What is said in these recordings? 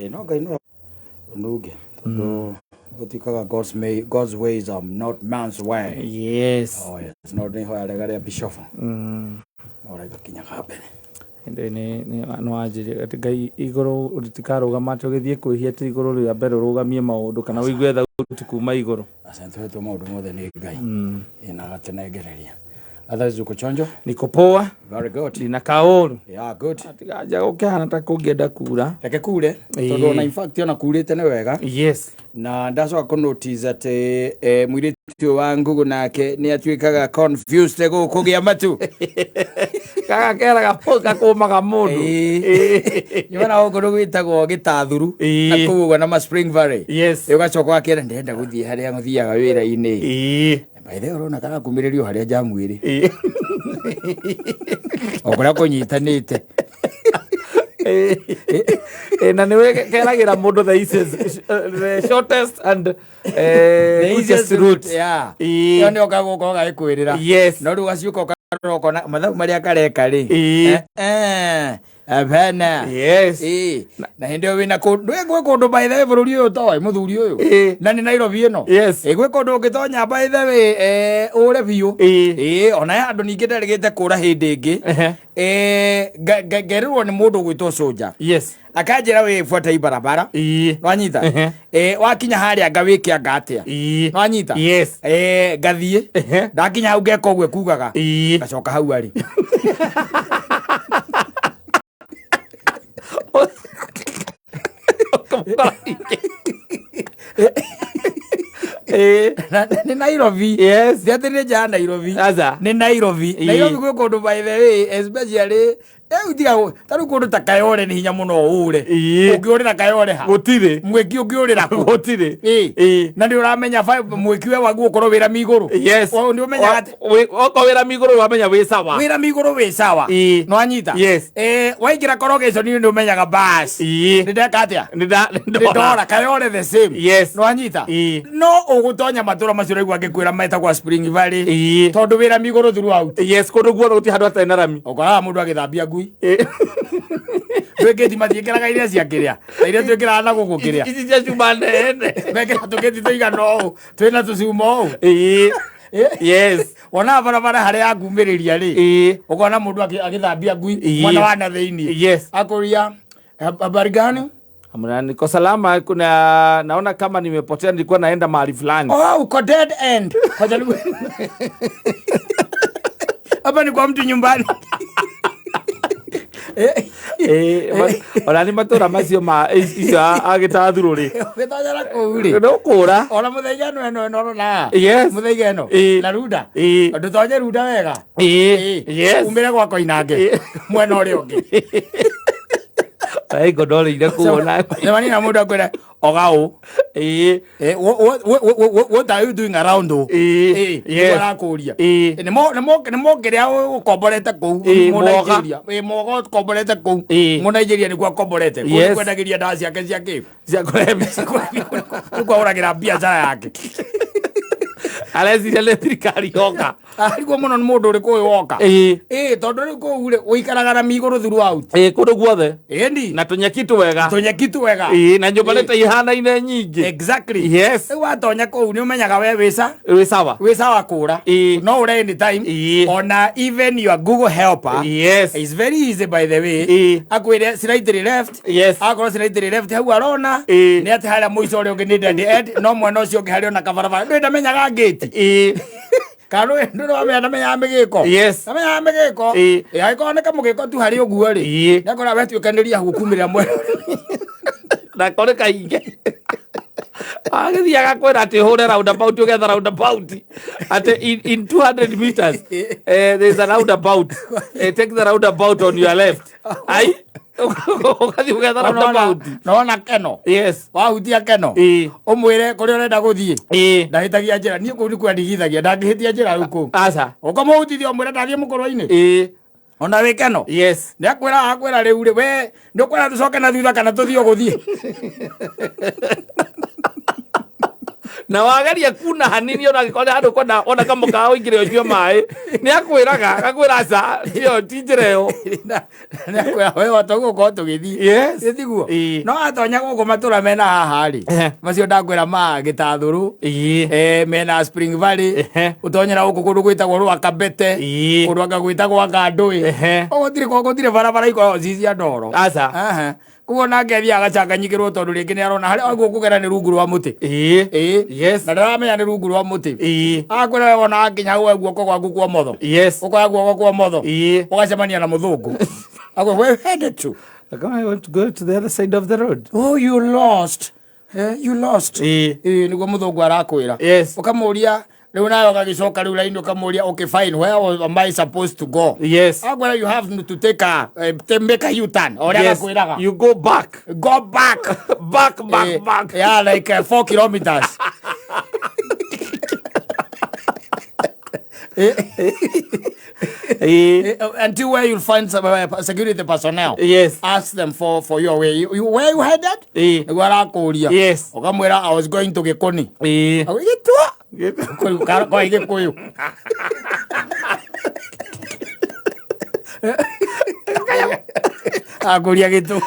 Ĩĩ no Ngai no nunge tondũ gũtuĩkaga God's ways are not man's way. Yes. Oh yes, no nĩ ihoya rĩega rĩa bishop. No rĩgakinyaga mbere. Ĩndĩ nĩ wanjĩrire atĩ Ngai igũrũ rĩtikarũgama atĩ ũgĩthiĩ kwĩhia atĩ igũrũ rĩa mbere ũrũgamie maũndũ kana ũigue thauti kuma igũrũ. Aca tũhetwo maũndũ mothe nĩ Ngai. Ĩĩ na agatũnengereria. Otherwise uko chonjo? Niko poa. Very good. Ndina kaũru. Yeah, good. Tiganja gũkĩhana ta kũngĩenda kura. Reke kure tondũ ona in fact ona kurĩte nĩ wega. Yes. Na ndacoka kũ notice atĩ mũirĩtu ũyũ wa Ngugu nake nĩ atuĩkaga confused gũkũ gĩa matu. Gaka keraga gakũmaga mũndũ. Nĩ wona gũkũ nĩ gwĩtagwo gĩtathuru na kũu ũguo na ma Spring Valley. Yes. Ũgacoka ũgakĩra ndĩrenda gũthiĩ harĩa gũthiaga wĩra-inĩ. By the way ũrona karakumĩrĩrio harĩa njamu ĩrĩ. O kũrĩa kũnyitanĩte. Na nĩwe keragĩra mũndũ the easiest, the shortest and The quickest easiest route. Yeah. Ĩĩ. Ĩyo nĩyo kagũka ũgagĩkwĩrĩra. Yes. No rĩu gaciũka ũkarora ũkona mathabu marĩa kareka rĩ. Hapana. Yes. Ĩĩ. Na hĩndĩ ĩyo wĩna kũndũ gwĩ kũndũ by the way bũrũri ũyũ ũtoĩ mũthuri ũyũ. Na nĩ Nairobi ĩno. Yes. Ĩĩ gwĩ kũndũ ũngĩtonya by the way ũre biũ. Ĩĩ ona he handũ ningĩ nderĩgĩte kũra hĩndĩ ĩngĩ. Ngerĩrwo nĩ mũndũ ũgwĩtwo Soldier. Yes. Akanjĩra wĩ fuata hii barabara. Nwanyita? Wakinya harĩa nga wĩke anga atĩa? Nwanyita? Yes. Ngathiĩ. Ndakinya hau ngeka ũguo ekugaga. Ngacoka hau arĩ. Nĩ Nairobi. Yes. Ti atĩ nĩ nja ya Nairobi. Aca. Nĩ Nairobi. Nairobi gwĩ kũndũ by the way especially rĩu tiga ta rĩu kũndũ ta Kayole nĩ hinya mũno ũũre. Ũngĩũrĩra Kayole ha? Gũtirĩ. Mwĩki ũngĩũrĩra kũ? Gũtirĩ. Na nĩ ũramenya mwĩki we waguo ũkorwo wĩra migũrũ. Yes. Nĩ ũmenyaga atĩ Okorwo wĩra migũrũ wamenya wĩ sawa. Wĩra migũrũ wĩ sawa. Nĩwanyita? Yes. Waingĩra korogation nĩ ũmenyaga bas. Nĩ ndeka atĩa? Nĩ Nĩ ndora Kayole the same. Yes. Nĩwanyita? No ũgũtonya matũra macio ũraigua ngĩkwĩra metagwo Spring Valley. Tondũ wĩra migũrũ throughout. Yes, kũndũ guothe gũtirĩ handũ hatarĩ na rami. Ũkoraga mũndũ agĩthambia ngui. Twĩkĩti matiĩkĩraga iria cia kĩrĩa. Ta iria twĩkĩraga na gũkũ kĩrĩa. Ici cia cuma nene. Mekĩra tũkĩti tũigana ũũ. Twĩna tũcuma ũũ. Yes. Wonaga barabara harĩa yakumĩrĩria rĩ. Ũkona mũndũ agĩthambia ngui mwena wa na thĩinĩ. Yes. Akũria habari gani? Amna, niko salama, kuna naona kama nimepotea, nilikuwa naenda mahali fulani. Oh, uko dead end. Kwa sababu hapa ni kwa mtu nyumbani. Ona nĩ matũra macio ma icio agĩtathurũ rĩ. Ũgĩtonya na kũu rĩ. Nĩ ũkũra. Ona mũthaiga ĩno ĩno ĩno ũrona. Yes. Mũthaiga ĩno. Na runda. Ndũtonye runda wega. Yes. Umĩre gwa Koinange. Mwena ũrĩa ũngĩ. Ai ngondorĩire kuona. Cemania na mũndũ akwĩre oga ũ. What are you doing around ũ? Yes. Nĩguo arakũria. Nĩ mũkĩrĩa ũkomborete kũu. Ĩĩ, mwoga. Mũnaigeria. Mwoga ũkomborete kũu. Mũnaigeria nĩguo akomborete. Kũu Yes. nĩkuo endagĩria ndawa ciake cia kĩ? Cia kũrebia. Nĩkuo ahũragĩra biacara yake. Areciria nĩ thirikari yoka. Arigwo mũno nĩ mũndũ ũrĩkũ ũyũ woka. Tondũ rĩu kũu rĩ, ũikaraga na migũrũ throughout. Kũndũ guothe. Ĩni. Na tũnyeki twega. Tũnyeki twega. Na nyũmba nĩ ta ihanaine nyingĩ. Exactly. Yes. Rĩu watonya kũu nĩ ũmenyaga we wĩ sa. Wĩ sawa. Wĩ sawa kũra. No ũre anytime. Ona even your Google helper. Yes. Is very easy by the way. Akwĩre slightly left. Yes. Akorwo slightly left hau arona. Nĩ atĩ harĩa mũico ũrĩa ũngĩ nĩ dead end, no mwena ũcio ũngĩ harĩ ona kabarabara. Ndũĩ ndamenyaga gate. Kana ndũĩ ndũramenya ndamenyaga mĩgĩko. Yes. Ndamenyaga mĩgĩko. Angĩkorwo nĩ kamũgĩko tu harĩ ũguo rĩ. Nĩakora wetuĩkanĩria hau ũkumĩrĩra mwena. Nako nĩ kaingĩ. Agĩthiaga kwĩra atĩ ũhũre roundabout ũgetha roundabout. Atĩ in 200 meters, there's a roundabout. Take the roundabout on your left. Ai, ũgathiĩ ũgetha roundabout. Nona keno. Yes. Wahutia keno. Ũmwĩre kũrĩa ũrenda gũthiĩ. Ndahĩtagia njĩra. Niĩ kũu nĩkuo andigithagia. Ndangĩhĩtia njĩra rĩu kũu. Aca. Ũkamũhutithia ũmwĩre ndathiĩ mũkũrũ-inĩ. Ona wĩ keno. Yes. Nĩ akwĩra akwĩra rĩu rĩ, we nĩ ũkwenda tũcoke na thutha kana tũthiĩ o gũthiĩ? Na wageria kuna hanini ona angĩkorwo nĩ handũ ũkwenda ona kamũkawa ũingĩre ũnyue maĩ, nĩ akwĩraga, agakwĩra aca, ĩyo ti njĩra ĩyo. Nĩakwĩra we wota gũkorwo tũgĩthiĩ. Yes. Ĩ tiguo? Ĩĩ. No atonya gũkũ matũra mena haha rĩ, macio ndakwĩra ma Gĩtathũrũ, mena Spring Valley, ũtonyera gũkũ kũndũ gwĩtagwo Rwakabete, kũndũ anga gwĩtagwo anga Ndũĩ. Gũtirĩ barabara ikoragwo ci cia ndoro. Aca. Aha. Koguo nake athiaga agacanganyikĩrwo tondũ rĩngĩ nĩ arona harĩa agwo kũgera nĩ rungu rwa mũtĩ. Ĩĩ. Ĩĩ. Na ndaramenya nĩ rungu rwa mũtĩ. Ĩĩ. Akwĩra we wona akinya hau oe guoko gwaku kwa ũmotho. Ũkoya guoko kwa ũmotho. Ũgacemania na mũthũngũ. Akwĩra where you headed to? I want to go to the other side of the road. Oh, you lost. You lost. Ĩĩ. Ĩĩ, nĩguo mũthũngũ arakwĩra. Ũkamũria rĩu nawe ũgagĩcoka rĩu raini ũkamũria okay fine where am I supposed to go? Akwĩra you have to take a to make a U-turn. O ũrĩa gakwĩraga. You go back. Go back. Back, back, back. Yeah, like 4 kilometers. Until where you'll find some security personnel. Ask them for your way. Where you headed? Nĩguo arakũria. Ũkamwĩra I was going to Gĩkũni. Gĩtwa. Kwa Gĩkũyũ. Akũria gĩtũ.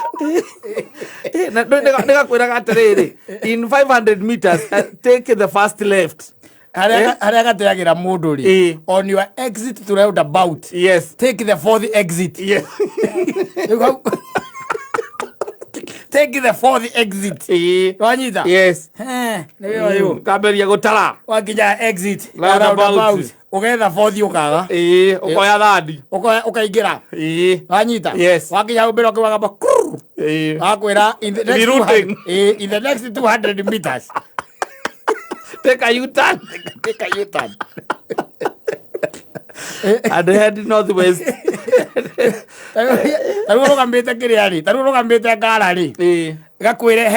Na nĩgakwĩraga atĩrĩrĩ, in 500 meters, take the first left. Harĩa gateagĩra mũndũ rĩ, on your exit to roundabout. Take the fourth exit. Take the fourth exit. Wanyita? Yes. Nĩ wĩra ũyũ. Kambĩrĩria gũtara. Wakinya exit. Roundabout. Roundabout. Ũgetha fourth ũkaga. Ũkoya third. Ũkaingĩra. Wanyita? Yes. Wakinya hau mbere ũkĩugaga ba, krrr. Wakwĩra in the next Rerouting. 200, in the next 200 meters. Take a U-turn. Take a U-turn. And head northwest. Tarĩu ũrũgamĩte kĩrĩa rĩ, tarĩu ũrũgamĩte ngara rĩ. Gakwĩre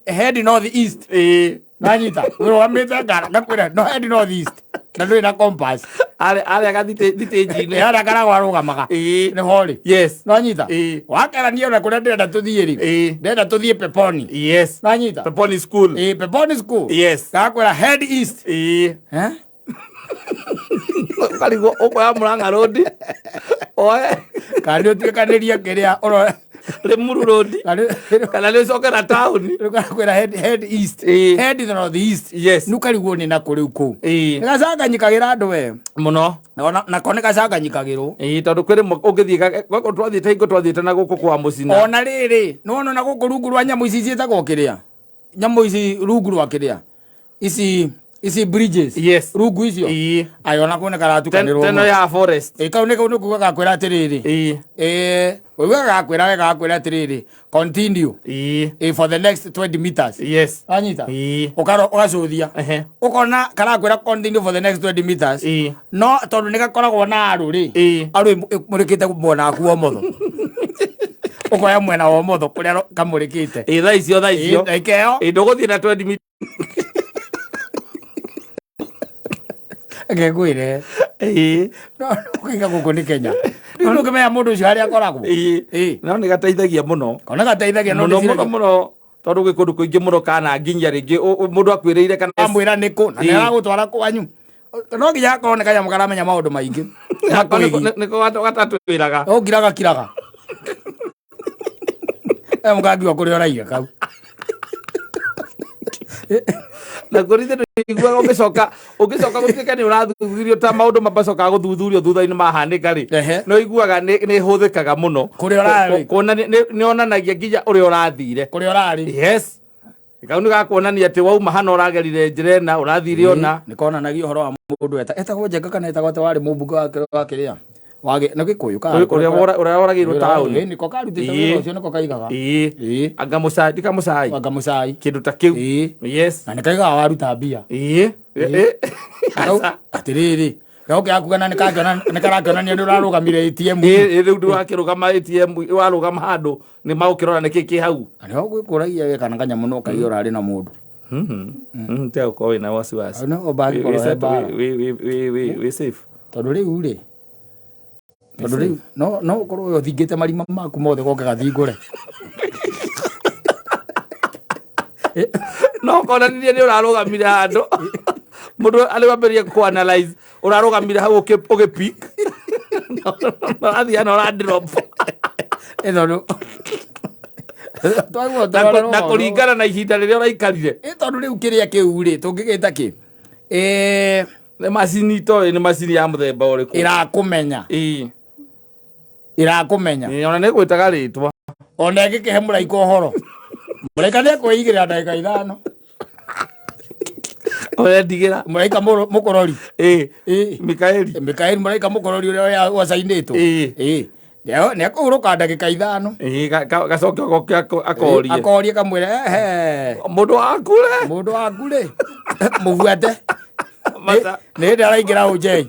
head north east. Wanyita? Ũrũgamĩte ngara, gakwĩra no head north east. Na ndũrĩ na compass. Arĩa gathitĩnji-inĩ. Harĩa karagwo arũgamaga. Nĩ ho rĩ. Wanyita? Wakerania ona kũrĩa ndĩrenda tũthiĩ rĩ. Ndĩrenda tũthiĩ Peponi. Wanyita? Peponi school. Peponi school. Gakwĩra head east. Eh? Ũkarigwo ũkoya Murang'a Road. Oe. Kana nĩ ũtuĩkanĩrie kĩrĩa ũro- Limuru Road. Kana nĩ ũcoke na taũni. Rĩu gakwĩra head east. Head north east. Nĩ ũkarigwo nĩ nakũ rĩu kũu. Nĩ gacanganyikagĩra andũ we. Mũno. Nako nĩ gacanganyikagĩrwo. Tondũ kwĩ rĩmwe ũngĩthiĩ gũkũ twathiĩte hingo twathiĩte na gũkũ kwa Mũcina. Ona rĩrĩ, nĩ wona na gũkũ rungu rwa nyamũ ici ciĩtagwo kĩrĩa? Nyamũ ici rungu rwa kĩrĩa? Ici bridges. Rungu icio. Ayo ona kũ nĩ karatukanĩrwo Teno mũno. ya forest. Kau nĩ kau nĩ kuga gakwĩra atĩrĩrĩ. Ũiguaga gakwĩra we gakwĩra atĩrĩrĩ, continue. For the next 20 meters. Wanyita? Ũgacũthia. Ũkona karakwĩra continue for the next 20 meters. No tondũ nĩ gakoragwo na arũ rĩ. Arũ ĩmũrĩkĩte mwena waku wa ũmotho. Ũkoya mwena wa ũmotho kũrĩa kamũrĩkĩte. Thaa icio, thaa icio. Ndagĩka ĩyo. Ndũgũthiĩ na 20 meters. Reke ngwĩre. No, ũkaiga gũkũ nĩ Kenya. Rĩu ndũngĩmenya mũndũ ũcio harĩa akoragwo. No nĩ gateithagia mũno. Kona gateithagia no Mũno, ndĩciragia- mũno, mũno. Tondũ gwĩ kũndũ kũingĩ mũno kana nginya rĩngĩ mũndũ akwĩrĩire kana Amwĩra nĩ kũ, na nĩ aragũtwara kwanyu. No nginya akorwo nĩ kanyamũ karamenya maũndũ maingĩ. Nako nĩko gatatwĩraga. Ũngiraga kiraga. Mũkangiwa kũrĩa ũraiga kau. Na kũrĩ ithe ndũiguaga ũngĩcoka gũtuĩka nĩ ũrathuthurio ta maũndũ macokaga gũthuthurio thutha-inĩ mahanĩka rĩ. No iguaga nĩ ĩhũthĩkaga mũno. Kũrĩa ũrarĩ. Kuona nĩ yonanagia nginya ũrĩa ũrathire. Kũrĩa ũrarĩ. Yes. Kau nĩ gakuonania atĩ wauma hana ũragerire njĩra ĩna, ũrathire ũna. Nĩ konanagia ũhoro wa mũndũ etagwo Njenga kana etagwo atĩ warĩ mũmbunge wa kĩrĩa? Wa nĩ Gĩkũyũ kana? Ũrĩa woragĩirwo taũni. Nĩko karutĩte wĩra ũcio nĩko kaigaga. Anga Mũcai, ti Kamũcai. Anga Mũcai. Kĩndũ ta kĩu. Na nĩ kaigaga waruta mbia. Atĩrĩrĩ, gau kĩrakuga na nĩ karakĩonania nĩ ũrarũgamire ATM. Rĩu ndũrakĩrũgama ATM, warũgama handũ nĩ magũkĩrora nĩkĩ kĩ hau. Na nĩho gwĩkũragia we kana kanyamũ no kaiga ũrarĩ na mũndũ. Tiga gũkorwo wĩna wasiwasi. No, ũbangĩkorwo he mbara. Wĩ safe. Tondũ rĩu rĩ, tondũ rĩu, no ũkorwo ũthingĩte marima maku mothe goke gathingũre. No konanirie nĩ ũrarũgamire handũ mũndũ arĩ wambĩrĩrie kũ analyze ũrarũgamire hau ũgĩ pick ũrathiĩ na ũra drop. Ĩ tondũ twagwo na kũringana na ihinda rĩrĩa ũraikarire. Ĩ tondũ rĩu kĩrĩa kĩu rĩ, tũngĩgĩta kĩ? Ĩ Nĩ macini itoĩ nĩ macini ya mũthemba ũrĩkũ. Ĩrakũmenya. Ĩrakũmenya. Ĩĩ, ona nĩ gwĩtaga rĩtwa. Ona ĩngĩkĩhe mũraika ũhoro, mũraika nĩ ekwĩigĩrĩra ndagĩka 5. Ũrendigĩra. Mũraika mũkũrori. Ĩĩ. Mikaeli. Mikaeli, mũraika mũkũrori ũrĩa wacainĩtwo. Ĩĩ, nĩ ekũhurũka ndagĩka 5. Ĩĩ, gacoke goke akorie. Akorie kamwĩre, ehe. Mũndũ waku rĩ. Mũndũ waku rĩ, mũbuate. Mata. Nĩ hĩndĩ araingĩra ũnjei.